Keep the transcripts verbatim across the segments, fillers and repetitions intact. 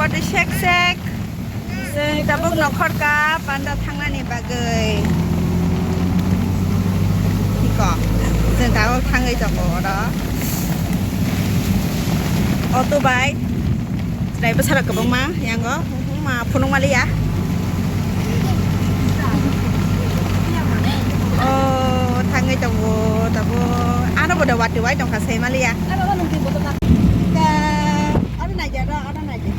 Sek sek. Chwng tabuk nokhorka panda thangnani bagwi. Hiko. Chwng tabuk thangwi tongo oro. Auto bai. Chwrai bwsarok kwbangma yango. Ma phunuk maliya. Oh, thangwi tongo tabuk. Ano bodo watwi wai tongkha sai maliya. Aro naidi aro, aro naidi.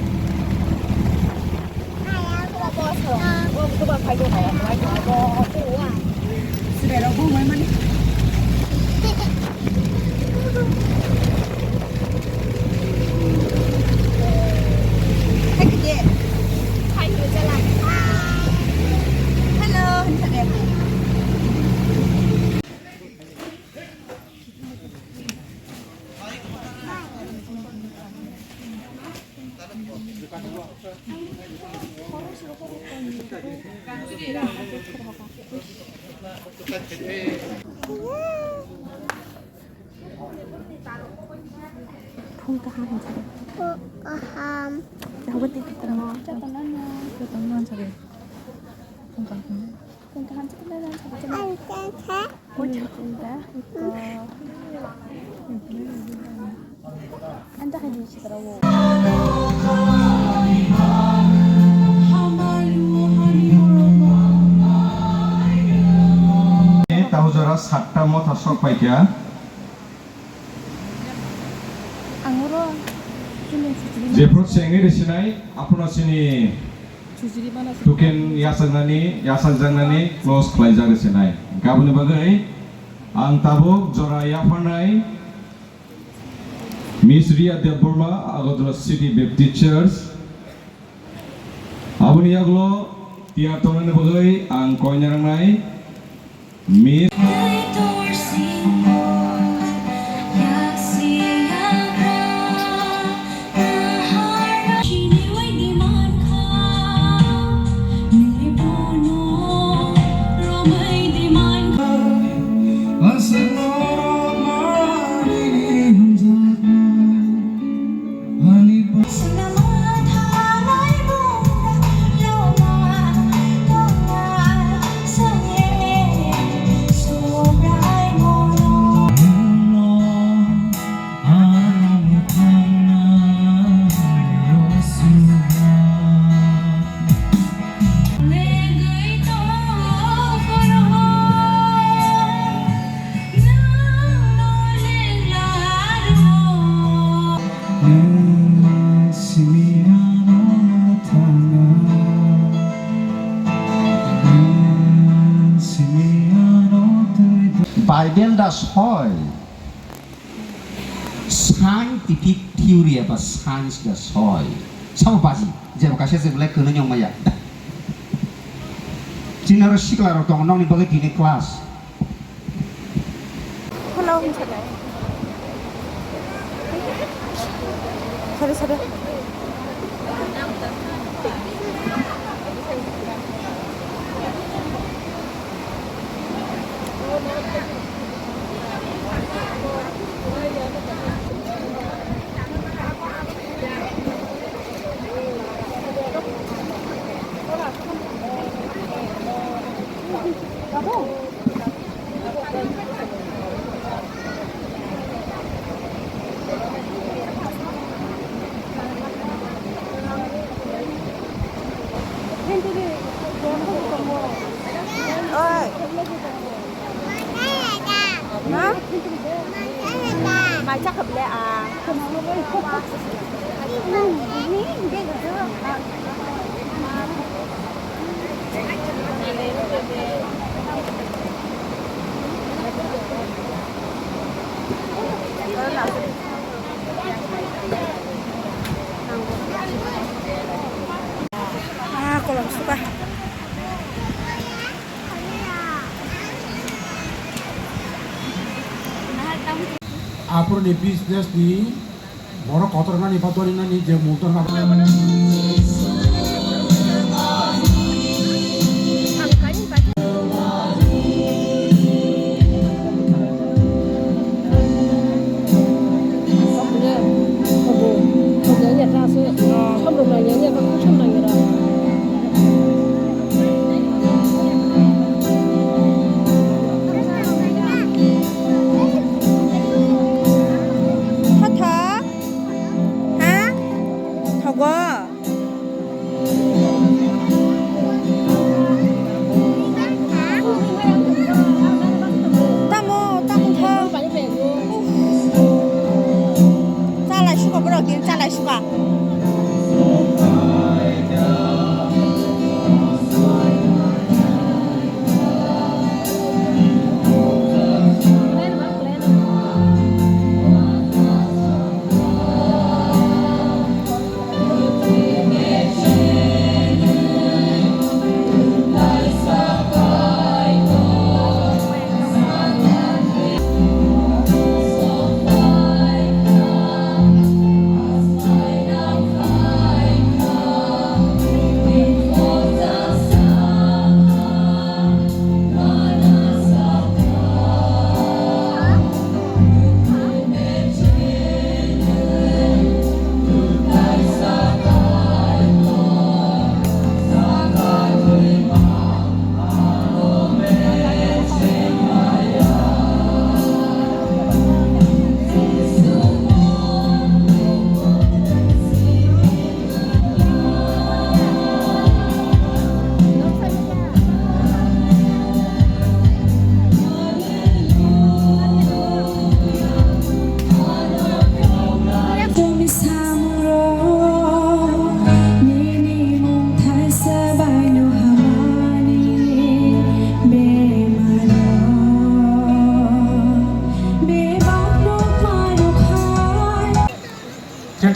Hello. Phung kaham hinsa de. Phung kaham. Jaga tiki tamo. Jotono no. Jotono no sabi. Phung kaham. Phung kaham chikon no sabi. Ang kaham. Tamo jora satta motha sok paikha. Jephru chengwi risinai, aphano chini tukin yachaknani, yachakjaknani close khlaijak risinai. Gaboni bagwi ang tabuk jora yapharnai Miss Ria Debbarma, Agartala City Baptist Church. Aboni yagulo tiyar tongnani bagwi ang koina rangnai Miss. Bible da soi. Scientific theory eba science da soi. Sabo baji, jebo kaisa je belai kwno nyong maya. Chini oro sikla rok tongo, nokni bagwi tini class. Hello, sare sare. Oi. Ha? Mai chakha bele a. Ah, kolom suka. Aphuruni business ni borok kotor nani ba dori nani je multon.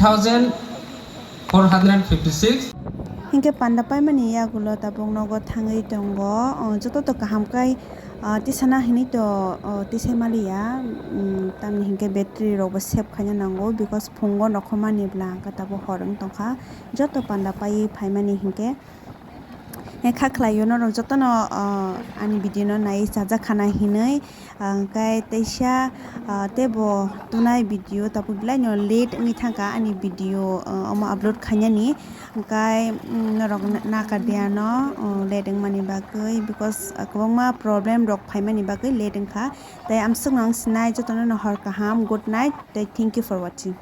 thousand four hundred fifty six. Hinkhe panda paimani yagulo tabuk nogo thangwi tongo. O, joto to kaham kai, ah, tisana hinwi to, o, tisai maliya. Mm, tamni hinkhe battery rok bo save khaina nango, because phungo nokhormani bwla hwnkhe tabuk hor wng tongkha. Joto panda paiwi phaimani hinkhe. Kha khlaio norok jotono, ah, ani video no nai chajak khana hinwi, ah, hwnkhe teisa, ah, teibo tunai video tabuk belai no late wngwi thangkha ani video, ah, omo upload khainani, hwnkhe, mm, norok na-, nakar diya no, oh, late wngmani bagwi, because, ah, kwbangma problem rok phaimani bagwi late wngkha, tei amswkno ang sinai jotono no hor kaham, good night, tei thank you for watching.